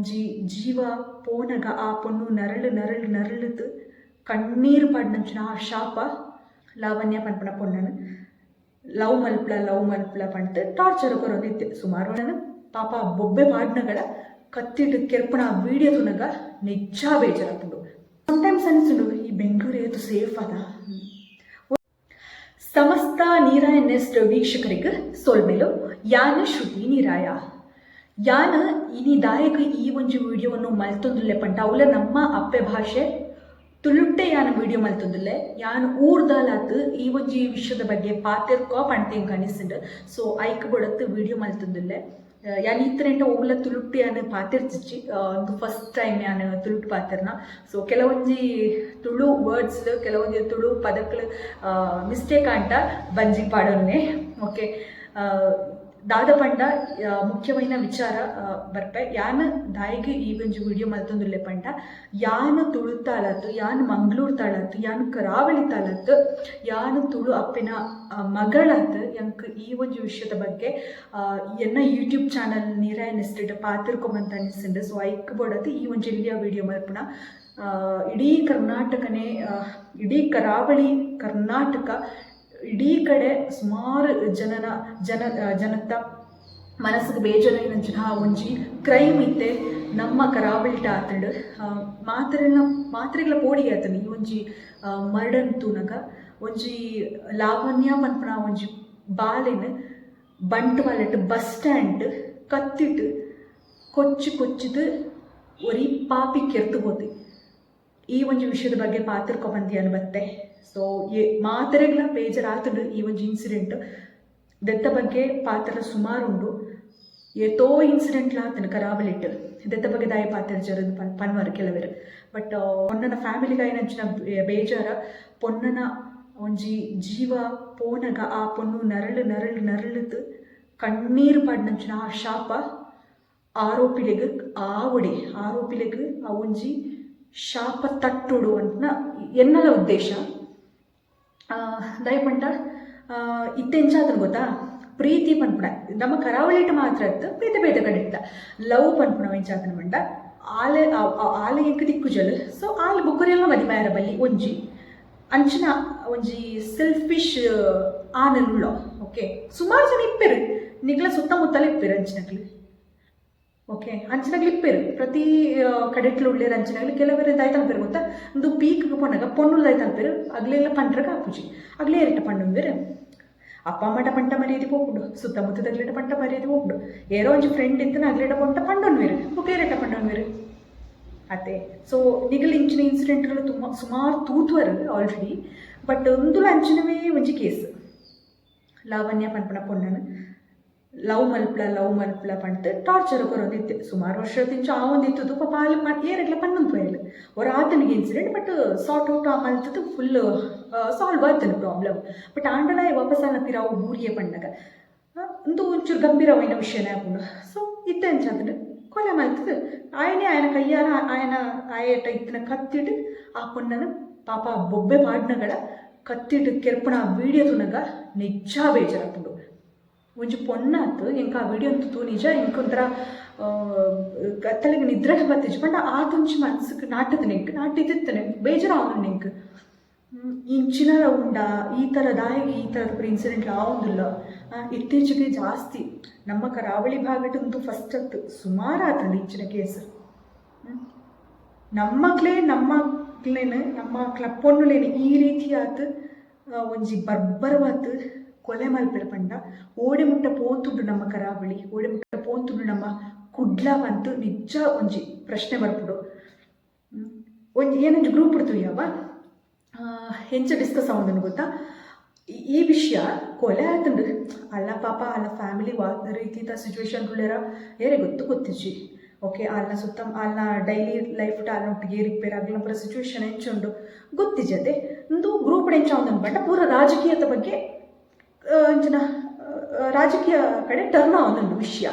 ಒಂಜಿ ಜೀವ ಪೋನಗ ಆ ಪೊಣ್ಣು ನರಳು ನರಳು ನರಳುದು ಕಣ್ಣೀರ್ ಪಾಡ್ನಂಚಿನ ಆ ಶಾಪ ಲಾವಣ್ಯ ಪನ್ಪುನ ಪೊಣ್ಣನ್ ಲವ್ ಮಲ್ಪುಲ, ಲವ್ ಮಲ್ಪುಲ ಪಂಡ್ದ್ ಟಾರ್ಚರ್ ಕೊರೊಂದಿತ್ತೆ ಸುಮಾರು. ಪಾಪ ಬೊಬ್ಬೆ ಪಾಡ್ನಗಡ ಕತ್ತಿಡ್ ಕೆರ್ಪುನ ವೀಡಿಯೋ ತೂನಗ ನಿಜ ಬೇಜಾರಾಪುಂಡು. ಸಮ್ಟೈಮ್ಸ್ ಅನ್ಸುಂಡು, ಈ ಬೆಂಗಳೂರು ಏತ್ ಸೇಫ್ ಅದ? ಸಮಸ್ತ ನೀರಾಯ ನೆಸ್ಟ್ ವೀಕ್ಷಕರಿಗೆ ಸೊಲ್ಮೆಲು. ಯಾನ್ ಶ್ರುತಿ ನೀರಾಯ. ಯಾನ್ ಇನಿ ದಾಯೆಗ್ ಈ ಒಂಜಿ ವಿಡಿಯೋವನ್ನು ಮಲ್ತೊಂದುಲ್ಲೆ ಪಂಡ, ಅವುಲ ನಮ್ಮ ಅಪ್ಪೆ ಭಾಷೆ ತುಳುಟ್ಟೆ ಯಾನ್ ವಿಡಿಯೋ ಮಲ್ತೊಂದುಲ್ಲೆ. ಯಾನ್ ಊರ್ದಾಲಾತ್ ಈ ಒಂಜಿ ವಿಷಯದ ಬಗ್ಗೆ ಪಾತೆರ್ಕೊ ಪಂಡ್ದ್ ಎಂಕ್ ಅನಿಸ್ಂಡ್. ಸೊ ಐಕ್ ಬೊಡತ್ ವಿಡಿಯೋ ಮಲ್ತೊಂದುಲ್ಲೆ. ಯಾನ್ ಇತ್ತನೆಂಟ ಒವ್ಲ ತುಳುಟ್ಟು ಯಾನ್ ಪಾತೆರ್ತಿಜ್ಜಿ. ಉಂದು ಫಸ್ಟ್ ಟೈಮ್ ಯಾನ್ ತುಳುಟ್ ಪಾತೆರ್ನ. ಸೊ ಕೆಲವೊಂಜಿ ತುಳು ವರ್ಡ್ಸ್, ಕೆಲವೊಂಜಿ ತುಳು ಪದಕ್ಲು ಮಿಸ್ಟೇಕ್ ಆಂಟ ಬಂಜಿ ಪಾಡೊನ್ನೆ. ಓಕೆ, ದಾದ ಪಂಡ ಮುಖ್ಯವಾಯಿನ ವಿಚಾರ ಬರ್ಪೆ. ಯಾನ್ ದಾಯೆಗ್ ಈ ಒಂಜಿ ವಿಡಿಯೋ ಮಲ್ತೊಂದುಲ್ಲೆ ಪಂಡ, ಯಾನ್ ತುಳುತಾಳತ್, ಯಾನ್ ಮಂಗಳೂರು ತಾಳತ್, ಯಾನ್ ಕರಾವಳಿ ತಾಳತ್, ಯಾನ್ ತುಳು ಅಪ್ಪೆನ ಮಗಳಾತ್ ಎಂಕ್ ಈ ಒಂಜಿ ವಿಷಯದ ಬಗ್ಗೆ ಎನ್ನ ಯೂಟ್ಯೂಬ್ ಚಾನಲ್ ನೀರಾಯ ನೆಸ್ಟೆಡ್ ಪಾತೆರ್ಕೊಂಬಂತ ಅನಿಸ್ಂಡ್. ಸೊ ಐಕ್ ಬೋಡಾದ್ ಈ ಒಂಜಿ ಎಲ್ಯ ವಿಡಿಯೋ ಮಲ್ಪುನ. ಇಡೀ ಕರ್ನಾಟಕನೇ, ಇಡೀ ಕರಾವಳಿ ಕರ್ನಾಟಕ, ಇಡೀ ಕಡೆ ಸುಮಾರು ಜನನ ಜನ ಜನತ್ತ ಮನಸ್ಸಿಗೆ ಬೇಜಾರಾಯಿನಂಚಿನ ಒಂಜಿ ಕ್ರೈಮ್ ಇತ್ತೆ ನಮ್ಮ ಕರಾವಳಿಟ್ ಆತ್ಂಡ್. ಮಾತೆರೆಗ್ಲ ಮಾತೆರೆಗ್ಲ ಪೋಡಿಗೆ ಆತ್ಂಡ್ ಈ ಒಂಜಿ ಮರ್ಡರ್ ತೂನಗ. ಒಂಜಿ ಲಾವಣ್ಯ ಪನ್ಪುನ ಒಂಜಿ ಬಾಲೆನ್ ಬಂಟ್ವಾಳಟ್ ಬಸ್ ಸ್ಟ್ಯಾಂಡ್ ಕತ್ತಿಟ್ ಕೊಚ್ಚಿ ಕೊಚ್ಚಿದ್ ಒರಿ ಪಾಪಿ ಕೆರ್ತ್ ಪೋತೆ. ಈ ಒಂಜಿ ವಿಷಯದ ಬಗ್ಗೆ ಪಾತೆರ್ಕೊಬಂದಿ ಬತ್ತೆ. ಸೊ ಮಾತೆರೆಗ್ಲ ಬೇಜಾರಾತುಂಡು ಈ ಒಂಜಿ ಇನ್ಸಿಡೆಂಟ್. ದೆತ್ತ ಬಗ್ಗೆ ಪಾತೆರ ಸುಮಾರು ಉಂಡು. ಏತೋ ಇನ್ಸಿಡೆಂಟ್ಲ ಆತುಂಡು ಕರಾವಳಿಟ್. ದೆತ್ತ ಬಗ್ಗೆ ದಾಯೆ ಪಾತೆರ್ಜರ್ ಪನ್ವರ್ ಕೆಲವೆರ್. ಬಟ್ ಪೊನ್ನನ ಫ್ಯಾಮಿಲಿಗ್ ಆಯಿನಂಚಿನ ಬೇಜಾರ, ಪೊನ್ನನ ಒಂಜಿ ಜೀವ ಪೋನಗ ಆ ಪೊಣ್ಣು ನರಳು ನರಳು ನರಳುದು ಕಣ್ಣೀರ್ ಪಾಡ್ನಂಚಿನ ಆ ಶಾಪ ಆರೋಪಿಲೆಗ್ ಆವೊಡೆ, ಆರೋಪಿಲೆಗ್ ಆ ಒಂಜಿ ಶಾಪ ತಟ್ಟೊಡು ಪನ್ಪುನ ಎನ್ನಲ ಉದ್ದೇಶ. ದಾಯೆ ಪಂಡ ಇತ್ತೆ ಎಂಚ ಆತುಂಡು ಗೊತ್ತಾ? ಪ್ರೀತಿ ಪನ್ಪುನ ನಮ್ಮ ಕರಾವಳಿಟ್ ಮಾತ್ರ ಅತ್ತ್, ಬೇತೆ ಬೇತೆ ಕಡೆಟ್ಲ ಲವ್ ಪನ್ಪುನವು ಎಂಚ ಆತುಂಡು ಪಂಡ, ಆಲೆ ಆಲೆ ಎಂಕ್ ತಿಕ್ಕುಜಲ್, ಸೊ ಆಲ್ ಬೊಕೊರಿಯಲ್ನ ಮದಿಮೆ ಆಯೆರೆ ಬಲ್ಲಿ, ಒಂಜಿ ಅಂಚಿನ ಒಂಜಿ ಸೆಲ್ಫಿಶ್ ಆಣುಲು ಉಳ್ಳೊ. ಓಕೆ, ಸುಮಾರ್ ಜನ ಇಪ್ಪೆರ್, ನಿಕ್ಲೆ ಸುತ್ತಮುತ್ತಲ ಇಪ್ಪೆರ್ ಅಂಚಿನಕ್ಲ್. ಓಕೆ, ಅಂಚಿನಗ್ಲು ಇಪ್ಪೆರ್, ಪ್ರತಿ ಕಡೆಟ್ಲ ಉಲ್ಲೆರ್ ಅಂಚಿನಗ್ಲು. ಕೆಲವೆರ್ ದಾಯೆ ತಲ್ಪೆರ್ ಗೊತ್ತಾ? ಉಂದು ಪೀಕ್ಗ್ ಪೋನಗ ಪೊಣ್ಣುಲು ದಾಯೆ ತಲ್ಪೆರ್? ಅಗ್ಲೆಗ್ಲ ಪಂಡ್ರಗ ಆಪುಜಿ. ಅಗ್ಲೆ ಏರೆಟ ಪಂಡೊನ್ವೆರ್? ಅಪ್ಪ ಅಮ್ಮಟ ಪಂಡ ಮರ್ಯಾದೆ ಪೋಪುಂಡು, ಸುತ್ತಮುತ್ತದಗ್ಲೆಟ ಪಂಡ ಮರ್ಯಾದೆ ಪೋಪುಂಡು. ಏರೋ ಒಂಜಿ ಫ್ರೆಂಡ್ ಇತ್ತ್ಂಡ ಅಗ್ಲೆಡ ಪೋಂಡ ಪಂಡೊನ್ವೆರ್. ಬೊಕ ಏರೆಟ ಪಂಡೊನ್ವೆರ್ ಅತೆ? ಸೊ ನಿಗಲ್ ಇಂಚಿನ ಇನ್ಸಿಡೆಂಟ್ಗಳು ತುಂಬ ಸುಮಾರು ತೂತುವರ್ ಆಲ್ರೆಡಿ. ಬಟ್ ಉಂದುಲ ಅಂಚಿನವೇ ಒಂಜಿ ಕೇಸ್. ಲಾವಣ್ಯ ಪನ್ಪುನ ಪೊಣ್ಣನ್ ಲವ್ ಮಲ್ಪುಲ, ಲವ್ ಮಲ್ಪುಲ ಪಂಡ್ದ್ ಟಾರ್ಚರ್ ಕೊರೊಂದಿತ್ತೆ. ಸುಮಾರು ವರ್ಷದಿಂಚ ಆವೊಂದಿತ್ತುದು. ಪಾಪ ಆಲ್ ಏರೆಗ್ಲ ಪನ್ನೊಂದು ಪೋಯಲ್. ಒರ ಆತನಿಗೆ ಇನ್ಸಿಡೆಂಟ್, ಬಟ್ ಸಾರ್ಟ್ ಔಟ್ ಮಲ್ತುದು ಫುಲ್ ಸಾಲ್ವ್ ಆತುಂಡು ಪ್ರಾಬ್ಲಮ್. ಬಟ್ ಆಂಡಲ ವಾಪಸ್ ಆಲ್ನ ಪಿರವು ಬೂರಿಯೆ ಪನ್ನಗ ಉಂದು ಒಂಚೂರು ಗಂಭೀರವಾಯಿನ ವಿಷಯನೇ ಆಪುಂಡು. ಸೊ ಇತ್ತೆ ಅಂಚಾತುಂಡು, ಕೊಲೆ ಮಲ್ತುದು ಆಯನೇ ಆಯನ ಕೈಯಾರ ಆಯನ ಆಯಟ ಇತ್ತಿನ ಕತ್ತಿಡ್ ಆ ಪೊಣ್ಣನ್ ಪಾಪ ಬೊಬ್ಬೆ ಪಾಡ್ನಗಡ ಕತ್ತಿಡ್ ಕೆರ್ಪುನ ವೀಡಿಯೋ ತೂನಗ ನಿಜ ಬೇಜಾರಾಪುಂಡು. ಒಂಜಿ ಪೊಣ್ಣಾತ್ ಎಂಕ್ ಆ ವಿಡಿಯೋ ತೂ ನಿಜ ಎಂಕ್ ಒಂಥರ ಕತ್ತಲೆಗ್ ನಿದ್ರೆ ಬತ್ತಿಜಿ. ಪಂಡ ಆತೊಂಜಿ ಮನಸ್ಸಿಗ್ ನಾಟುದು, ಎಂಕ್ ನಾಟಿದಿತ್ತನೆ, ಬೇಜಾರ್ ಆವೊಂದುಂಡು ಎಂಕ್. ಇಂಚಿನಲ ಉಂಡಾ ಈ ಥರ? ದಾಯೆಗ್ ಈ ಥರದ ಪೂರ ಇನ್ಸಿಡೆಂಟ್ ಆವೊಂದುಲ್ಲ ಇತ್ತೀಚೆಗೆ ಜಾಸ್ತಿ ನಮ್ಮ ಕರಾವಳಿ ಭಾಗಟ್? ಉಂದು ಫಸ್ಟ್ ಅತ್ತ್, ಸುಮಾರ್ ಆತುಂಡು ಇಂಚಿನ ಕೇಸ್. ನಮ್ಮಕ್ಲೇ ನಮ್ಮಕ್ಲೆನ್, ನಮ್ಮ ಪೊಣ್ಣುಲೆನ್ ಈ ರೀತಿಯಾತ್ ಒಂಜಿ ಬರ್ಬರವಾತ್ ಕೊಲೆ ಮಲ್ಪೆರ್ ಪಂಡ ಓಡೆ ಮುಟ್ಟ ಪೋತುಂಡು ನಮ್ಮ ಕರಾವಳಿ, ಓಡೆ ಮುಟ್ಟ ಪೋತುಂಡು ನಮ್ಮ ಕುಡ್ಲ ಪಂದ್ ನಿಜ ಒಂಜಿ ಪ್ರಶ್ನೆ ಬರ್ಪುಂಡು. ಒಂಜಿ ಏನೊಂಜಿ ಗ್ರೂಪ್ ತೂಯವ, ಎಂಚ ಡಿಸ್ಕಸ್ ಆವೊಂದುಂಡು ಗೊತ್ತಾ ಈ ವಿಷಯ? ಕೊಲೆ ಆತುಂಡು ಅಲ್ಲ, ಪಾಪ ಅಲ್ಲ ಫ್ಯಾಮಿಲಿ ವಾ ರೀತಿದ ಸಿಚುವೇಶನ್ ಉಲ್ಲೆರ ಏರೆ ಗೊತ್ತು, ಗೊತ್ತಿಜ್ಜಿ. ಓಕೆ, ಅಲ್ನ ಸುತ್ತ ಅಲ್ನ ಡೈಲಿ ಲೈಫ್ ಅಲ್ನ ಒಟ್ಟಿಗೆ ಏರಿಪ್ಪೆರ್, ಅಗ್ಲ್ನ ಪೂರ ಸಿಚುವೇಶನ್ ಎಂಚ ಉಂಡು ಗೊತ್ತಿಜ್ಜಿ ಅತೆ. ಉಂದು ಗ್ರೂಪ್ ಎಂಚ ಆವೊಂದುಂಡು ಪಂಡ, ಪೂರ ರಾಜಕೀಯದ ಬಗ್ಗೆ ಅಂಚಿನ ರಾಜಕೀಯ ಕಡೆ ಟರ್ನ್ ಆವೊಂದುಂಡು ವಿಷಯ.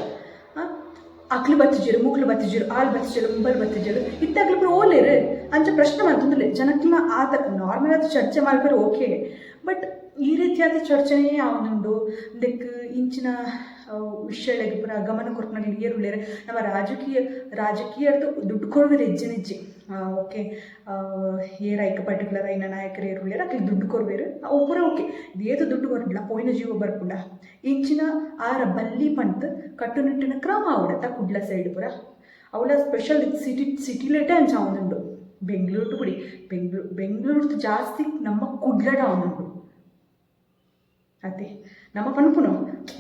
ಅಕ್ಲು ಬತ್ತಿಜೆರ್, ಮುಕ್ಲು ಬತ್ತಿಜೆರ್, ಆಲ್ ಬತ್ತಿಜೆರ್, ಮುಂಬಲ್ ಬತ್ತಿಜೆರ್, ಇತ್ತೆ ಅಕ್ಲು ಪೂರ ಓಲೆರ್ ಅಂಚ ಪ್ರಶ್ನೆ ಮಲ್ತೊಂದುಲ್ಲೆ ಜನಕ್ಲ್ನ. ಆತ ನಾರ್ಮಲ್ ಆದ್ ಚರ್ಚೆ ಮಲ್ಪೆರೆ ಓಕೆ, ಬಟ್ ಈ ರೀತಿಯಾದ ಚರ್ಚೆನೇ ಆವೊಂದುಂಡು. ಉಂದೆಕ್ ಇಂಚಿನ ವಿಷಯಗಳಿಗೆ ಪೂರ ಗಮನ ಕೊರ್ಪುನಕ್ಲ್ ಏರ್ ಉಲ್ಲೆರ್? ನಮ್ಮ ರಾಜಕೀಯ, ರಾಜಕೀಯರ್ದ್ ದುಡ್ಡು ಕೊರ್ವೆರ್ ಇಜ್ಜಿ. ಓಕೆ, ಏರ್ ಐಕ್ ಪರ್ಟಿಕ್ಯುಲರ್ ಆಯಿನ ನಾಯಕರು ಏರ್ ಉಲ್ಲೆರ್, ಅಕ್ಲೆಗ್ ದುಡ್ಡು ಕೊರ್ವೆರ್. ಅವು ಪೂರ ಓಕೆ. ಏತ್ ದುಡ್ಡು ಕೊರ್ಂಡಲ ಪೋಯಿನ ಜೀವ ಬರ್ಪುಂಡ? ಇಂಚಿನ ಆರ ಬಲ್ಲಿ ಪಂತ್ ಕಟ್ಟುನಿಟ್ಟಿನ ಕ್ರಮ ಆವೊಡತ್ತ ಕುಡ್ಲ ಸೈಡ್ ಪೂರ. ಅವ್ಲ ಸ್ಪೆಷಲ್ ಸಿಟಿ, ಸಿಟಿಲೆಟೇ ಅಂಚ ಆವೊಂದುಂಡು. ಬೆಂಗ್ಳೂರು ಬುಡಿ, ಬೆಂಗ್ಳೂರು, ಬೆಂಗ್ಳೂರ್ದು ಜಾಸ್ತಿ ನಮ್ಮ ಕುಡ್ಲಡ್ ಆವೊಂದುಂಡು ಅತೆ. ನಮ ಪನ್ಪುನು,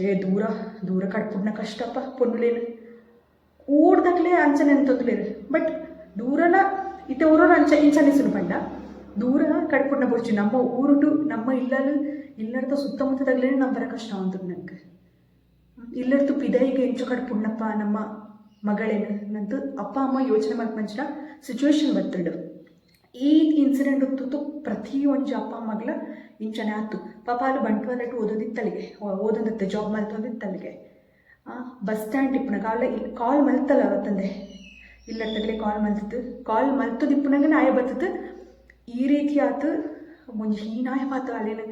ಏ ದೂರ ದೂರ ಕಡ್ಪುಡ್ನ ಕಷ್ಟಪ್ಪ ಪೊನ್ನುಲೇನು, ಊರ್ದಕ್ಲೆ ಅಂಚನೆ ಎಂತೊಂದುಲ್ಲೆರ್. ಬಟ್ ದೂರಲ ಇತ್ತೆ ಒರೊರ ಅಂಚ ಇಂಚ ಅನಿಸುನು ಪಂಡ, ದೂರ ಕಡ್ಪುಡ್ನ ಬೊಡ್ಚಿ, ನಮ್ಮ ಊರುಟು ನಮ್ಮ ಇಲ್ಲಲ್, ಇಲ್ಲಡ್ದ ಸುತ್ತಮುತ್ತದಗ್ಲೇನೆ ನಂಬರ ಕಷ್ಟ ಆವೊಂದುಂಡು ನಂಕ್. ಇಲ್ಲಡ್ದು ಪಿದಯಿಗ್ ಎಂಚ ಕಡ್ಪುಡ್ನಪ್ಪ ನಮ್ಮ ಮಗಳೇನು ನಂತು ಅಪ್ಪ ಅಮ್ಮ ಯೋಚನೆ ಮಲ್ಪಂಚಿನ ಸಿಚುವೇಶನ್ ಬತ್ತುಂಡು. ಈ ಇನ್ಸಿಡೆಂಟ್ ತೂತು ಪ್ರತಿ ಒಂಜಿ ಅಪ್ಪ ಅಮ್ಮಗ್ಲ ಇಂಚನೆ ಆತು. ಪಾಪ ಆಲ್ ಬಂಟ್ವಾಳಟ್ ಓದೊಂದಿತ್ತಲಿಗೆ, ಓದೊಂದಿತ್ತೆ, ಜಾಬ್ ಮಲ್ತೊಂದಿತ್ತಲಿಗೆ. ಬಸ್ ಸ್ಟ್ಯಾಂಡ್ ಇಪ್ಪುನಗ ಆಲ್ ಕಾಲ್ ಮಲ್ತಲ ಅವತ್ತಂದೆ, ಇಲ್ಲಡ್ತಗಲೆ ಕಾಲ್ ಮಲ್ತದ್, ಕಾಲ್ ಮಲ್ತದಿಪ್ಪುನಗನೆ ಆಯೆ ಬತ್ತದ್ ಈ ರೀತಿ ಆತ್ ಒಂಜಿ ಹೀನಾಯವಾತ್ ಅಲೆನ್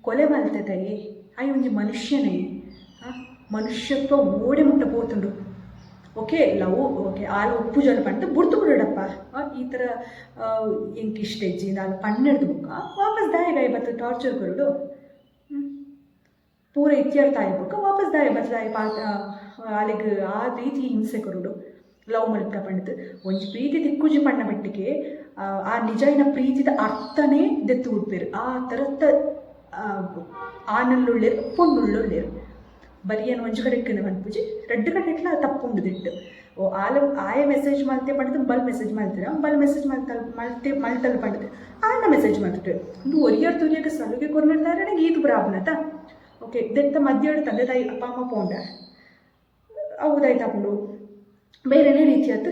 ಕೊಲೆ ಮಲ್ತೆದಯೆ. ಆಯೆ ಒಂಜಿ ಮನುಷ್ಯನೇ? ಮನುಷ್ಯತ್ವ ಓಡೆ ಮುಟ್ಟ ಪೋತುಂಡು? ಓಕೆ, ಲವ್ ಓಕೆ, ಆಲ್ ಒಪ್ಪುಜಲ್ ಪಂದ್ ಬುಡ್ದು ಬುಡೊಡಪ್ಪ. ಈ ಥರ ಎಂಕ್ ಇಷ್ಟ ಇಜ್ಜಿ ದಾಲ ಪನ್ನೆಡ್ದು ಬೊಕ್ಕ ವಾಪಸ್ ದಾಯೆಗ್ ಆಯೆ ಬತ್ತ್ ಟಾರ್ಚರ್ ಕೊರೊಡು? ಪೂರ ಇತ್ಯರ್ಥ ಆಯಿ ಬೊಕ್ಕ ವಾಪಸ್ ದಾಯೆ ಬತ್ತ್ ಆಯೆ ಪಾತ ಆಲೆಗ್ ಆ ರೀತಿ ಹಿಂಸೆ ಕೊರೊಡು? ಲವ್ ಮಲ್ಪುನ ಪಂಡ್ದ್ ಒಂಜಿ ಪ್ರೀತಿ ತಿಕ್ಕುಜಿ ಪಂಡ ಮಟ್ಟಿಗೆ ಆ ನಿಜಾಯಿನ ಪ್ರೀತಿದ ಅರ್ಥನೇ ದೆತ್ತ್ ಬುಡ್ಪೆರ್. ಆ ಥರತ್ತ ಆಣುಲ್ಲುಲ್ಲೆರ್, ಪೊಣ್ಣುಲ್ಲುಲ್ಲೆರ್. ಬರಿಯನ್ ಒಂಜಿ ಕಡೆಕ್ ಪನ್ಪುಜಿ, ರಡ್ಡ್ ಕಡೆಟ್ಲಾ ತಪ್ಪುಂಡು ದಿಟ್ಟ್. ಓ ಆಲ್ ಆಯೆ ಮೆಸೇಜ್ ಮಲ್ತೆ ಪಂಡ್ದ್ ಬಲ್ ಮೆಸೇಜ್ ಮಲ್ತೆರ, ಬಲ್ ಮೆಸೇಜ್ ಮಲ್ತಲ್ ಮಲ್ತೆ ಮಲ್ತಲ್ ಪಂಡ್ದ್ ಆಯನ ಮೆಸೇಜ್ ಮಲ್ತ್‌ದ್. ಉಂದು ಒರಿಯರ್ದ್ ಒರಿಯಗ್ ಸಲುಗೆ ಕೊರ್ನೆಡ್ದಾವರ ಈತ್ ಪೂರ ಆಪುನತ. ಓಕೆ, ದೆತ್ತ ಮಧ್ಯಡ್ ತಂದೆ ತಾಯಿ ಅಪ್ಪ ಅಮ್ಮ ಪೋಂಡ ಅವು ದಾಯ್ತ ಆಪುಂಡು? ಬೇರೆನೇ ರೀತಿಯಾದ್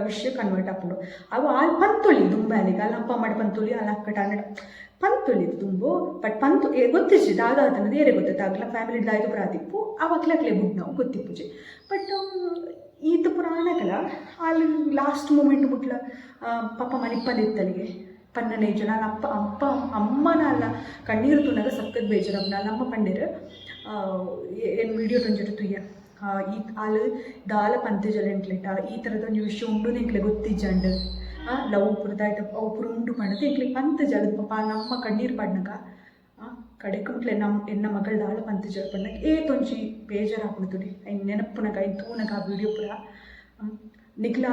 ವಿಷಯ ಕನ್ವರ್ಟ್ ಆಪುಂಡು ಅವು. ಆಲ್ ಪಂತೊಲಿ ದುಂಬು ಆಲೆಗ್ ಆಲ್ನ ಅಪ್ಪ ಅಮ್ಮಡ ಪಂತೊಲಿ, ಆಲ್ನ ಅಕ್ಕಡ ಅಣ್ಣಡ ಪಂತೊಲಿ ದುಂಬು. ಬಟ್ ಪಂತು ಗೊತ್ತಿಜ್ಜಿ ದಾದ ಆತಂದ್ ಏರೆಗ್ ಗೊತ್ತೈತೆ? ಅಗ್ಲ್ನ ಫ್ಯಾಮಿಲಿ ದಾಯ್ತು ಪೂರ ಆದಿಪ್ಪು, ಅವು ಅಕ್ಲೆ ಬುಡ್ನವು ಗೊತ್ತಿಪ್ಪುಜಿ. ಬಟ್ ಈತ್ ಪೂರ ಆನಗಲ ಆಲ್ ಲಾಸ್ಟ್ ಮೂಮೆಂಟ್ ಮುಟ್ಲ ಪಾಪ ಮನಿಪ್ಪಂದಿತ್ತಲಿಗೆ, ಪನ್ನನೆ ಇಜ್ಜಂಡ. ಆಲ್ನ ಅಪ್ಪ ಅಪ್ಪ ಅಮ್ಮನ ಅಲ್ಲ ಕಣ್ಣೀರು ತೂನಗ ಸಕ್ಕತ್ ಬೇಜಾರಾಪುಂಡು. ಆಲ್ನ ಅಮ್ಮ ಪಂಡೆರ್, ಏನ್ ವೀಡಿಯೋ ಒಂಜೆಟ್ ತೂಯೆ, ಈ ಆಲ್ ದಾಲ ಪಂತಿಜಲ್ ಎಂಕ್ಲೆಟ, ಈ ಥರದ ಒಂಜಿ ವಿಷಯ ಉಂಡು ಎಂಕ್ಲೆ ಗೊತ್ತಿಜ್ಜಂಡ್, ಲವ್ ಪೂರ ದಾಯ್ತ ಅವು ಪೂರ ಉಂಡು ಪಂಡ್ದ್ ಎಂಕ್ಲೆಗ್ ಪಂತಿಜಲ್. ಪಾಪ ಆಲ್ನ ಅಮ್ಮ ಕಣ್ಣೀರ್ ಪಾಡ್ನಗ, ಕಡೆಕ್ ಮುಟ್ಲೆ ನಮ್ಮ ಎನ್ನ ಮಗಳ್ ದಾಲ ಪಂತಿಜಲ್ ಪನ್ನಗ ಏತೊಂಜಿ ಬೇಜಾರಾಪುಂಡು ತೂಲೆ. ಐನ್ ನೆನಪುನಗ, ಐನ್ ತೂನಗ ಆ ವೀಡಿಯೋ ಪೂರ. ನಿಕ್ಲ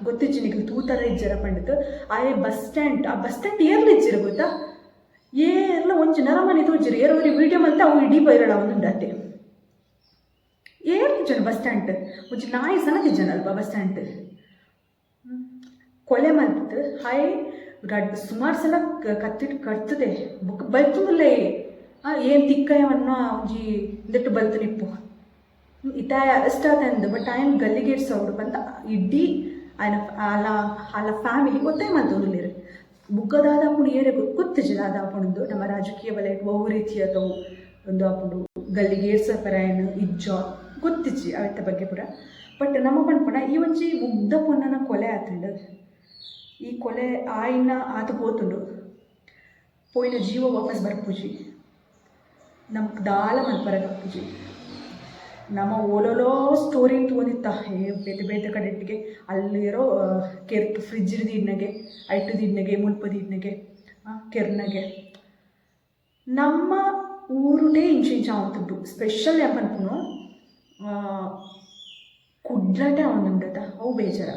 ಗೊತ್ತಿಜ್ಜಿ, ನಿಕ್ಲ್ ತೂತರ ಇಜ್ಜರ ಪಂಡ್ದ್. ಆಯೆ ಬಸ್ ಸ್ಟ್ಯಾಂಡ್, ಆ ಬಸ್ ಸ್ಟ್ಯಾಂಡ್ ಏರ್ಲ ಇಜ್ಜಿರ ಗೊತ್ತಾ? ಏರ್ಲ ಒಂಜಿ ನರಮನಿ ತೋಜಿರ್. ಏರೋ ಒರಿ ವೀಡಿಯೋ ಮಲ್ತೆ, ಅವು ಇಡೀ ವೈರಲ್ ಆವೊಂದುಂಡು ಅತೆ. ಏರ್ಲ ಇಜ್ಜಂಡ್ ಬಸ್ ಸ್ಟ್ಯಾಂಡ್, ಒಂಜಿ ನಾಯಿ ಸನತ್ ಇಜ್ಜಂಡ್ ಅಲ್ಪ ಬಸ್ ಸ್ಟ್ಯಾಂಡ್. ಕೊಲೆ ಮಲ್ತ್ ಆಯೆ ರಡ್ಡ್ ಸುಮಾರ್ ಸಲ ಕತ್ತಿಡ್ ಕಡ್ತ್‌ದೆ. ಬೊಕ್ಕ ಬಲ್ತೊಂದುಲ್ಲೆ. ಏನ್ ತಿಕ್ಕಯವನ್ನ ಒಂಜಿ ಇಂದೆಟ್ ಬಲ್ತುನಿಪ್ಪು. ಇತ್ತೆ ಆಯೆ ಅರೆಸ್ಟ್ ಆತೆಂದ್, ಬಟ್ ಆಯನ್ ಗಲ್ಲಿಗೇರ್ಸವೊಡು ಪಂದ್ ಇಡೀ ಆಯನ ಆಲ ಆಲ್ನ ಫ್ಯಾಮಿಲಿ ಒತ್ತಾಯ ಮಲ್ತೊಂದುಲ್ಲೆರ್. ಬೊಕ್ಕ ದಾದ ಆಪುಂಡು ಏರೆಗ್ ಗೊತ್ತಿಜ್ಜಿ ದಾದ ಆಪುಂಡು. ನಮ್ಮ ರಾಜಕೀಯ ವಲಯಡ್ ಒವು ರೀತಿಯದವು ಉಂದು ಆಪುಂಡು, ಗಲ್ಲಿಗೇರ್ಸಪೆರ ಆಯನ್ ಇಜ್ಜ ಗೊತ್ತಿಜ್ಜಿ ಅವೆತ ಬಗ್ಗೆ ಪೂರ. ಬಟ್ ನಮ ಪನ್ಪುನ ಈ ಒಂಜಿ ಮುಗ್ಧ ಪೊನ್ನನ ಕೊಲೆ ಆತ್ಂಡ್. ಈ ಕೊಲೆ ಆಯಿನ ಆತ್ ಪೋತುಂಡು. ಪೋಯಿನ ಜೀವ ವಾಪಸ್ ಬರ್ಪುಜಿ. ನಮಕ್ ದಾಲ ಮಲ್ಪರೆ ಆಪುಜಿ. ನಮ ಓಲೋಲೋ ಸ್ಟೋರಿನ್ ತೂವೊಂದಿತ್ತ, ಏ ಬೇತೆ ಬೇತೆ ಕಡೆಟ್ಟಿಗೆ ಅಲ್ಲೇರೋ ಕೆರ್ತ್ ಫ್ರಿಜ್ಡ್ ದೀಡ್ನಗೆ, ಐಟ್ ದೀಡ್ನಗೆ, ಮುಲ್ಪ ದೀಡ್ನಗೆ, ಕೆರ್ನಗೆ. ನಮ್ಮ ಊರುಡೇ ಇಂಚ ಇಂಚ ಆವೊಂತುಂಡು. ಸ್ಪೆಷಲ್ ಯಾನ್ ಪನ್ಪುನು ಕುಡ್ಲಟೆ ಆವೊಂದುಂಡತ, ಅವು ಬೇಜಾರ.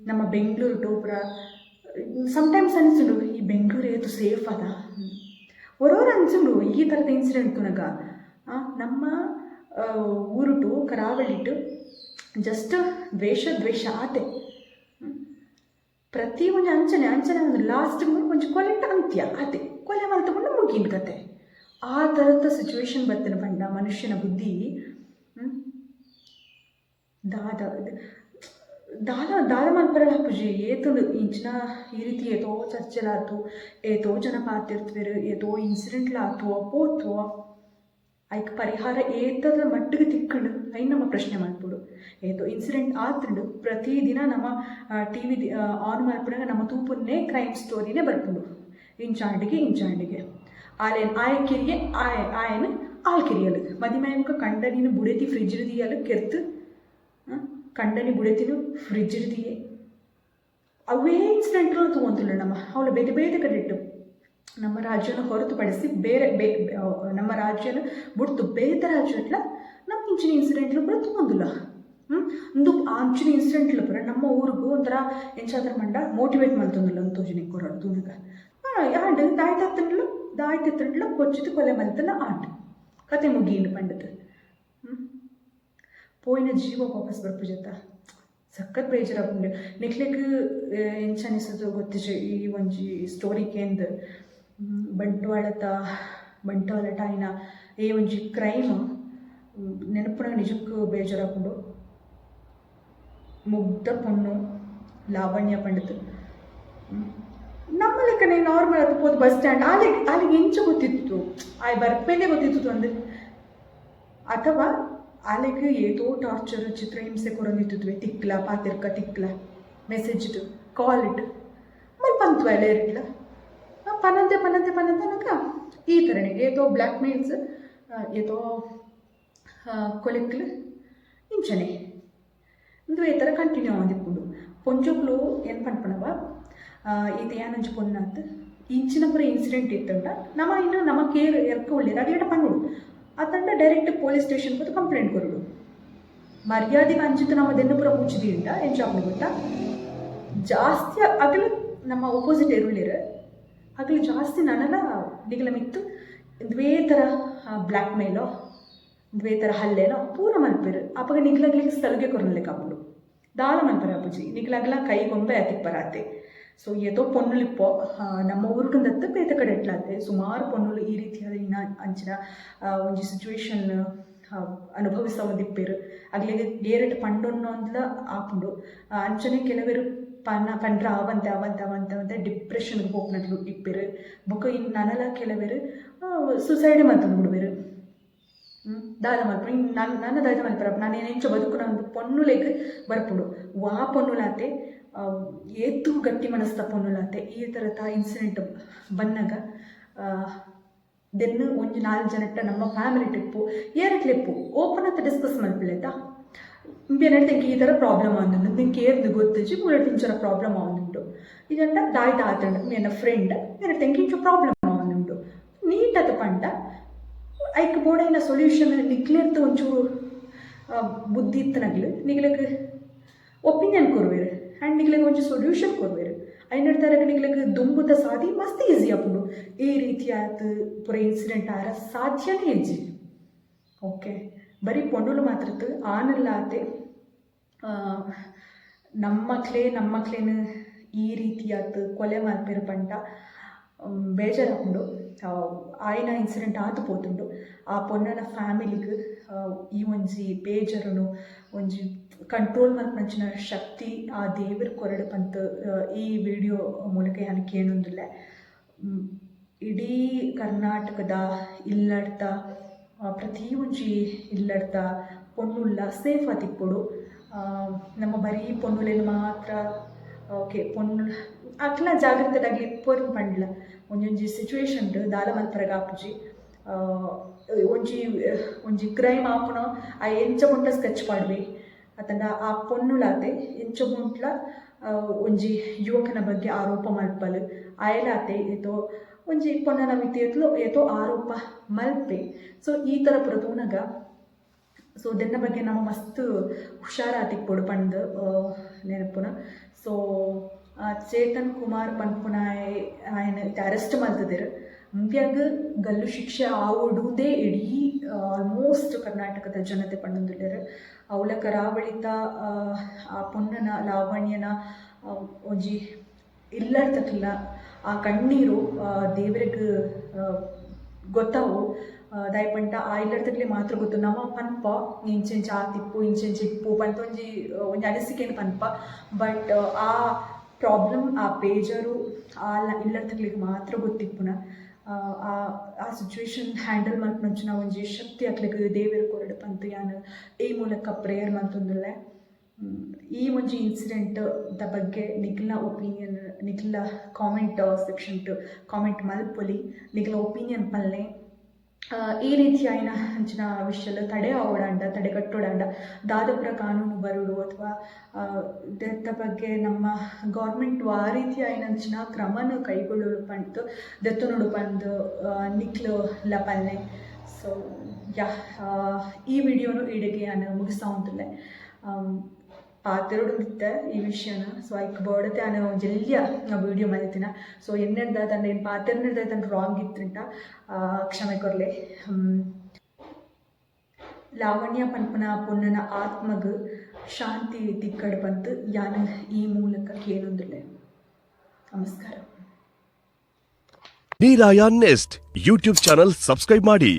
ನಮ್ಮ ಬೆಂಗಳೂರು ಪೂರ ಸಮ್ಟೈಮ್ಸ್ ಅನ್ಸುಂಡು, ಈ ಬೆಂಗಳೂರು ಏತ್ ಸೇಫ್ ಅದ? ಒರೋರ ಅನ್ಸುಂಡು ಈ ಥರದ ಇನ್ಸಿಡೆಂಟ್ ತೂನಗ. ನಮ್ಮ ಊರುಟು ಕರಾವಳಿಟ್ ಜಸ್ಟ್ ದ್ವೇಷ ದ್ವೇಷ ಆತೆ. ಪ್ರತಿ ಒಂಜಿ ಅಂಚನೆ ಅಂಚನೆ. ಲಾಸ್ಟ್ ಒಂಜಿ ಕೊಲೆಟ್ ಅಂತ್ಯ ಆತೆ, ಕೊಲೆ ಮಲ್ತುಕೊಂಡು ಮುಗೀನ್ ಕತೆ. ಆ ಥರದ ಸಿಚುವೇಶನ್ ಬತ್ತಿನ ಪಂಡ ಮನುಷ್ಯನ ಬುದ್ಧಿ ದಾದ ದಾಲ ದಾಲ ಮಲ್ಪರೆಲ ಆಪುಜಿ. ಏತುಂಡು ಇಂಚಿನ ಈ ರೀತಿ ಏತೋ ಚರ್ಚೆಲಾತು, ಏತೋ ಜನ ಪಾತೆರ್ತ್ವೆರ್, ಏತೋ ಇನ್ಸಿಡೆಂಟ್ಲ ಆತು ಪೋತು. ಐಕ್ ಪರಿಹಾರ ಏತದ ಮಟ್ಟಿಗೆ ತಿಕ್ಕುಂಡು, ಐನ್ ನಮ ಪ್ರಶ್ನೆ ಮಲ್ಪೊಡು. ಏತೋ ಇನ್ಸಿಡೆಂಟ್ ಆತ್ಂಡ್. ಪ್ರತಿದಿನ ನಮ ಟಿವಿ ಆನ್ ಮಲ್ಪುನಗ ನಮ್ಮ ತೂಪುನ್ನೇ ಕ್ರೈಮ್ ಸ್ಟೋರಿನೇ ಬರ್ಪುಂಡು. ಇಂಚಾಂಡಿಗೆ ಇಂಚಾಂಡಿಗೆ ಆಲೆನ್ ಆಯೆ ಕಿರಿಯೆ, ಆಯೆ ಆಯನ್ ಆಲ್ ಕೆರಿಯಲ್. ಮದಿಮೆ ಬೊಕ್ಕ ಕಂಡನಿನ ಬುಡೆತಿ ಫ್ರಿಡ್ಜ್ ದೀಯಲ್ ಕೆರ್ತ್. ಕಂಡನಿ ಬುಡೆತಿನ ಫ್ರಿಡ್ಜ್ ದೀಯೆ. ಅವೇ ಇನ್ಸಿಡೆಂಟ್ಗಳು ತಗೊಂತಿಲ್ಲ ನಮ್ಮ ಅವಳು ಬೇರೆ ಬೇರೆ ಕಡೆಟ್ಟು, ನಮ್ಮ ರಾಜ್ಯನ ಹೊರತುಪಡಿಸಿ ಬೇರೆ ಬೇ ನಮ್ಮ ರಾಜ್ಯನ ಬುಡ್ತು ಬೇತೆ ರಾಜ್ಯಟ್ಲ ನಮ್ಮ ಇಂಚಿನ ಇನ್ಸಿಡೆಂಟ್ಲು ಪೂರ ತೂವೊಂದುಲ್ಲ. ಉಂದು ಅಂಚಿನ ಇನ್ಸಿಡೆಂಟ್ಲು ಪೂರ ನಮ್ಮ ಊರುಗು ಒಂಥರ ಎಂಚಾದ್ರ ಮಂಡ ಮೋಟಿವೇಟ್ ಮಲ್ತೊಂದುಲ್ಲ ಅಂದ್ ತೋಜುನಿ ಕೊರಡ್ ತೂನಗ. ಆಂಡ್ ದಾಯ್ತತ್ತ್ಂಡ್ಲ ದಾಯ್ತಿತ್ತ್ಂಡ್ಲ ಕೊಚ್ಚಿದ್ ಕೊಲೆ ಮಲ್ತ್ಂಡ ಆಂಡ್, ಕತೆ ಮುಗೀಂಡ್ ಪಂಡ್ದ್. ಪೋಯಿನ ಜೀವ ವಾಪಸ್ ಬರ್ಪುಜತ್ತ? ಸಖತ್ ಬೇಜಾರಾಪುಂಡು. ನಿಕ್ಲೆಗ್ ಎಂಚ ಅನಿಸುದು ಗೊತ್ತಿಜ್ಜಿ ಈ ಒಂಜಿ ಸ್ಟೋರಿ ಕೇಂದ್. ಬಂಟ್ವಾಳದ ಬಂಟ್ವಾಳಟ್ ಆಯಿನ ಈ ಒಂಜಿ ಕ್ರೈಮ್ ನೆನಪುನಗ ನಿಜಕ್ಕ್ ಬೇಜಾರಾಪುಂಡು. ಮುಗ್ಧ ಪೊಣ್ಣು ಲಾವಣ್ಯ ಪಂಡ್ದ್. ನಮ್ಮ ಲೆಕ್ಕನೆ ನಾರ್ಮಲ್ ಆದ್ ಪೋದು ಬಸ್ ಸ್ಟ್ಯಾಂಡ್ ಆಲೆಗ್ ಆಲೆಗ್ ಎಂಚ ಗೊತ್ತಿತ್ತು? ಆಯೆ ಬರ್ಪೆಂದೇ ಗೊತ್ತಿತ್ತು ಅಂದ್. ಅಥವಾ ಆಲೆಗ್ ಏತೋ ಟಾರ್ಚರ್, ಚಿತ್ರಹಿಂಸೆ ಕೊರೊಂದಿತ್ತುವೆ. ತಿಕ್ಲ ಪಾತೆರ್ಕ, ತಿಕ್ಲ ಮೆಸೇಜ್ಡ್, ಕಾಲ್ it ಮಲ್ಪಂತ್ವೆ ಏರೆಗ್ಲ ಪನಂತೆ ಪನಂತೆ ಪನಂತೆ ಅನಗ ಈ ಥರನೇ ಏತೋ ಬ್ಲ್ಯಾಕ್ ಮೇಲ್ಸ್, ಏತೋ ಕೊಲೆಕ್ಲ್ ಇಂಚನೆ ಉಂದು ಈ ಥರ ಕಂಟಿನ್ಯೂ ಆವೊಂದಿಪ್ಪುಂಡು. ಪೊಂಜೋಕುಲು ಏನ್ ಪನ್ಪುನವ, ಈತ್ ಯಾನೊಂಜಿ ಪೊಣ್ಣಾತ್ ಇಂಚಿನ ಪೂರ ಇನ್ಸಿಡೆಂಟ್ ಇತ್ತುಂಡ ನಮ ಇನ್ನು ನಮ ಕೇರ್ ಎರ್ಕ ಉಲ್ಲೆರ್ ಅಕ್ಲೆಡ ಪನೊಡು. ಅತ್ತಂಡ ಡೈರೆಕ್ಟ್ ಪೊಲೀಸ್ ಸ್ಟೇಷನ್ ಪೋದು ಕಂಪ್ಲೇಂಟ್ ಕೊರೊಡು. ಮರ್ಯಾದಿಗ್ ಅಂಚಿತ್ ನಮ ದೆನ್ನ ಪೂರ ಮುಚ್ಚಿದೀಂಡ ಎಂಚ ಆಪುಂಡು ಗೊತ್ತಾ? ಜಾಸ್ತಿ ಅಗಲು ನಮ್ಮ ಒಪೋಸಿಟ್ ಏರುಲ್ಲೆರ್ ಅಗಲು ಜಾಸ್ತಿ ನನಲ ನಿಗಲ ಮಿತ್ತ್ ಇಂದುವೇ ಥರ ಬ್ಲ್ಯಾಕ್ ಮೇಲೋ, ಇಂದುವೇ ಥರ ಹಲ್ಲೆನೋ ಪೂರ ಮಲ್ಪೆರ್. ಅಪಗ ನಿಗ್ಲಗ್ಲಿಗ್ ಸಲುಗೆ ಕೊರ್ನ ಲೆಕ್ಕ ಆಪುಂಡು. ದಾಲ ಮಲ್ಪೆರೆ ಆಪುಜಿ. ನಿಗ್ಲಗ್ಲ ಕೈಗೊಂಬೆ ಆತಿಪ್ಪರಾತೆ. ಸೊ ಏತೋ ಪೊಣ್ಣುಲು ಇಪ್ಪೊ, ನಮ್ಮ ಊರುಡುಂದತ್ತ್ ಬೇತೆ ಕಡೆ ಎಟ್ಲಾತೆ ಸುಮಾರು ಪೊಣ್ಣುಲು ಈ ರೀತಿಯಾದ ಇನ್ನ ಅಂಚಿನ ಒಂಜಿ ಸಿಚುವೇಶನ್ ಅನುಭವಿಸವೊಂದಿಪ್ಪೆರ್. ಅಗ್ಲೆಗ್ ಏರೆಡ್ ಪಂಡೊನ್ನೊಂದ್ಲ ಆಪುಂಡು. ಅಂಚನೆ ಕೆಲವೆರ್ ಪನ ಪಂಡ್ರ ಆವಂತೆ ಆವಂತೆ ಆವಂತೆ ಆವಂತೆ ಡಿಪ್ರೆಷನ್ಗ್ ಪೋಪುನಕ್ಲು ಇಪ್ಪೆರ್. ಬೊಕ್ಕ ಇನ್ ನನಲ ಕೆಲವೆರ್ ಸುಸೈಡ್ ಮಲ್ತೊಂದು ಬುಡುವೆರ್. ದಾದ ಮಲ್ಪುನು ನನ್ ನನ ದಾದ ಮಲ್ಪೆರೆ ಆಪುಂಡು, ನನ ಎಂಚ ಬದುಕುನ ಅಂದ್ ಪೊಣ್ಣುಲೆಗ್ ಬರ್ಪುಂಡು. ವಾ ಪೊಣ್ಣುಲಾತೆ ಏತ್ ಗಟ್ಟಿ ಮನಸ್ದ ಪೊಣ್ಣುಲಾತೆ ಈ ಥರತ ಇನ್ಸಿಡೆಂಟ್ ಬನ್ನಗ ದೆನ್ನ್ ಒಂಜಿ ನಾಲ್ ಜನಟ್ಟ, ನಮ್ಮ ಫ್ಯಾಮಿಲಿಟ್ ಇಪ್ಪು, ಏರೆಟ್ಲ ಇಪ್ಪು, ಓಪನ್ ಆತ್ ಡಿಸ್ಕಸ್ ಮಲ್ಪುಲೆತ. ಇಂಬ್ಯನಡ್ದ್ ಎಂಕ್ ಈ ಥರ ಪ್ರಾಬ್ಲಮ್ ಆವೊಂದುಂಡು, ಎಂಕ್ ಏರ್ಂದ್ ಗೊತ್ತಿಜ್ಜಿ, ಮೂಲಟ್ ಇಂಚರ ಪ್ರಾಬ್ಲಮ್ ಆವೊಂದುಂಡು. ಇಜ್ಜಂಡ ದಾಯ್ತ ಆತ್ಂಡ್, ಎನ್ನ ಫ್ರೆಂಡ್ ಎನಡ್ದ್ ಎಂಕ್ ಇಂಚ ಪ್ರಾಬ್ಲಮ್ ಆವೊಂದುಂಡು. ನೀಟ್ ಆತ್ ಪಂಡ ಐಕ್ ಬೋಡಾಯಿನ ಸೊಲ್ಯೂಷನ್ ನಿಕ್ಲೆರ್ದ್ ಒಂಚೂರು ಬುದ್ಧಿ ಇತ್ತಿನಗ್ಲ್ ನಿಕ್ಲೆಗ್ ಒಪಿನಿಯನ್ ಕೊರುವೆರ್ ಆ್ಯಂಡ್ ನಿಕ್ಲೆಗ್ ಒಂಜಿ ಸೊಲ್ಯೂಷನ್ ಕೊರುವೆರ್. ಐನೆಡ್ದಾರ ನಿಕ್ಲೆಗ್ ದುಂಬುದ ಸಾದಿ ಮಸ್ತ್ ಈಸಿ ಆಪುಂಡು. ಈ ರೀತಿಯಾದ್ ಪೂರ ಇನ್ಸಿಡೆಂಟ್ ಆರ ಸಾಧ್ಯನೇ ಇಜ್ಜಿ. ಓಕೆ, ಬರೀ ಪೊಣ್ಣುಲು ಮಾತ್ರತ್ ಆನುಲಾತೆ ನಮ್ಮಕ್ಲೇ ನಮ್ಮಕ್ಲೆನ್ ಈ ರೀತಿಯಾತ್ ಕೊಲೆ ಮಲ್ಪೆರ್ ಪಂಡ ಬೇಜಾರಾಪುಂಡು. ಆಯಿನ ಇನ್ಸಿಡೆಂಟ್ ಆತ್ ಪೋತುಂಡು. ಆ ಪೊಣ್ಣನ ಫ್ಯಾಮಿಲಿಗ್ ಈ ಒಂಜಿ ಬೇಜಾರುನು ಒಂಜಿ ಕಂಟ್ರೋಲ್ ಮಲ್ಪುನಂಚಿನ ಶಕ್ತಿ ಆ ದೇವೆರ್ ಕೊರಡ್ ಪಂತ್ ಈ ವಿಡಿಯೋ ಮೂಲಕ ಯಾನ್ ಕೇನೊಂದುಲ್ಲೆ. ಇಡೀ ಕರ್ನಾಟಕದ ಇಲ್ಲಡ್ತ ಪ್ರತಿ ಒಂಜಿ ಇಲ್ಲಡ್ತ ಪೊಣ್ಣುಲ್ಲ ಸೇಫ್ ಆತಿಪ್ಪೊಡು. ನಮ್ಮ ಬರೀ ಪೊಣ್ಣುಲೆನ್ ಮಾತ್ರ, ಓಕೆ, ಪೊಣ್ಣು ಅಕ್ಲ ಜಾಗ್ರತೆಡ್ ಇಪ್ಪೊಡು ಪಂಡ್ಲ ಒಂಜೊಂಜಿ ಸಿಚುವೇಶನ್ ದಾಲ ಮಲ್ಪರೆಗ್ ಆಪುಜಿ. ಒಂಜಿ ಒಂಜಿ ಕ್ರೈಮ್ ಆಪುನ ಆ ಎಂಚ ಮುಟ್ಟ ಸ್ಕೆಚ್ ಪಾಡ್ವೆ, ಅತ್ತಂಡ ಆ ಪೊಣ್ಣುಲಾತೆ ಎಂಚ ಮುಟ್ಲ ಒಂಜಿ ಯುವಕನ ಬಗ್ಗೆ ಆರೋಪ ಮಲ್ಪಲ್, ಆಯೆಲಾತೆ ಏತೋ ಒಂಜಿ ಪೊಣ್ಣನ ಮಿತ್ತ್ ಏತ್ಲೋ ಏತೋ ಆರೋಪ ಮಲ್ಪೆ. ಸೊ ಈ ಥರ ಪೂರ ತೂನಗ, ಸೊ ದೆನ್ನ ಬಗ್ಗೆ ನಮ ಮಸ್ತ್ ಹುಷಾರಾತಿಪ್ಪೊಡು ಪಂದ್ ನೆನಪುನ. ಸೊ ಚೇತನ್ ಕುಮಾರ್ ಪನ್ಪುನಾಯೆ ಆಯನ್ ಇತ್ತೆ ಅರೆಸ್ಟ್ ಮಲ್ತ್ದೆರ್. ಉಂಬ್ಯಗ್ ಗಲ್ಲು ಶಿಕ್ಷೆ ಆವೊಡುಂದೇ ಇಡೀ ಆಲ್ಮೋಸ್ಟ್ ಕರ್ನಾಟಕದ ಜನತೆ ಪಂಡೊಂದುಲ್ಲೆರ್. ಅವ್ಲ ಕರಾವಳಿತ ಆ ಪೊಣ್ಣನ ಲಾವಣ್ಯನ ಒಂಜಿ ಇಲ್ಲಡ್ತಕ್ಲ ಆ ಕಣ್ಣೀರು ದೇವೆರೆಗ್ ಗೊತ್ತಾವು. ದಾಯೆ ಪಂಡ ಆ ಇಲ್ಲಡ್ತಕ್ಲೆ ಮಾತ್ರ ಗೊತ್ತು. ನಮ ಪನ್ಪ ಇಂಚ ಇಂಚ ಆತಿಪ್ಪು, ಇಂಚ ಇಂಚ ಇಪ್ಪು ಪಂದ್ ಒಂಜಿ ಒಂಜಿ ಅನಿಸಿಕೆನ್ ಪನ್ಪ. ಬಟ್ ಆ ಪ್ರಾಬ್ಲಮ್, ಆ ಬೇಜಾರು ಆ ಇಲ್ಲಡ್ತಕ್ಲೆಗ್ ಮಾತ್ರ ಗೊತ್ತಿಪ್ಪುನ. ಆ ಆ ಸಿಚುವೇಶನ್ ಹ್ಯಾಂಡಲ್ ಮಲ್ಪುನಂಚಿನ ಒಂಜಿ ಶಕ್ತಿ ಅಕ್ಲೆಗ್ ದೇವೆರ್ ಕೊರಡ್ ಪಂದ್ ಯಾನ್ ಈ ಮೂಲಕ ಪ್ರೇಯರ್ ಮಲ್ತೊಂದುಲ್ಲೆ. ಈ ಒಂಜಿ ಇನ್ಸಿಡೆಂಟ್ ದ ಬಗ್ಗೆ ನಿಕ್ಲ್ನ ಒಪಿನಿಯನ್ ನಿಕ್ಲ್ನ ಕಾಮೆಂಟ್ ಸೆಕ್ಷನ್ ಕಾಮೆಂಟ್ ಮಲ್ಪೊಲಿ. ನಿಕ್ಲ್ನ ಒಪಿನಿಯನ್ ಪನ್ಲೆ. ಈ ರೀತಿಯಾಯಿನ ಅಂಚಿನ ವಿಷಯಲು ತಡೆ ಆವೊಡಾಂಡ, ತಡೆಗಟ್ಟೊಡಾಂಡ ದಾದ ಪೂರ ಕಾನೂನು ಬರೊಡು ಅಥವಾ ದೆತ್ತ ಬಗ್ಗೆ ನಮ್ಮ ಗೌರ್ಮೆಂಟ್ ವಾ ರೀತಿಯಾಯಿನಂಚಿನ ಕ್ರಮನ್ ಕೈಗೊಳ್ಳೊಡು ಪಂದ್ ದೆತ್ತೊನೊಡು ಪಂದ್ ನಿಕ್ಲ್ ಲ ಪನ್ಲೆ. ಸೊ ಯಾ, ಈ ವಿಡಿಯೋನು ಇಡೆಗೆ ಯಾನ್ ಮುಗಿಸಾವೊಂದುಲ್ಲೆ. ಪಾತೆರೊಡೊಂದಿತ್ತೆ ಈ ವಿಷಯನ, ಸೊ ಐಕ್ ಬೋಡಾದ್ ಯಾನ್ ಒಂಜಿ ಎಲ್ಯ ವಿಡಿಯೋ ಮಲ್ತಿನ. ಸೊ ಎನ್ನೆಡ್ದಾದ್ ಏನ್ ಪಾತೆರ್ನೆಡ್ದಾದ್ ರಾಂಗ್ ಇತ್ತ್ಂಡ ಕ್ಷಮೆ ಕೊರ್ಲೆ. ಲಾವಣ್ಯ ಪನ್ಪುನ ಪೊಣ್ಣನ ಆತ್ಮಗ್ ಶಾಂತಿ ತಿಕ್ಕಡ್ ಪಂದ್ ಯಾನ್ ಈ ಮೂಲಕ ಕೇನೊಂದುಲ್ಲೆ. ನಮಸ್ಕಾರ. ನೀರಾಯ ನೆಸ್ಟ್ ಯೂಟ್ಯೂಬ್ ಚಾನೆಲ್ ಸಬ್ಸ್ಕ್ರೈಬ್ ಮಾಡಿ.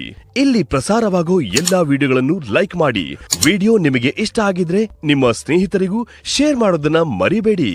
ಇಲ್ಲಿ ಪ್ರಸಾರವಾಗೋ ಎಲ್ಲಾ ವಿಡಿಯೋಗಳನ್ನು ಲೈಕ್ ಮಾಡಿ. ವಿಡಿಯೋ ನಿಮಗೆ ಇಷ್ಟ ಆಗಿದ್ರೆ ನಿಮ್ಮ ಸ್ನೇಹಿತರಿಗೂ ಶೇರ್ ಮಾಡೋದನ್ನ ಮರಿಬೇಡಿ.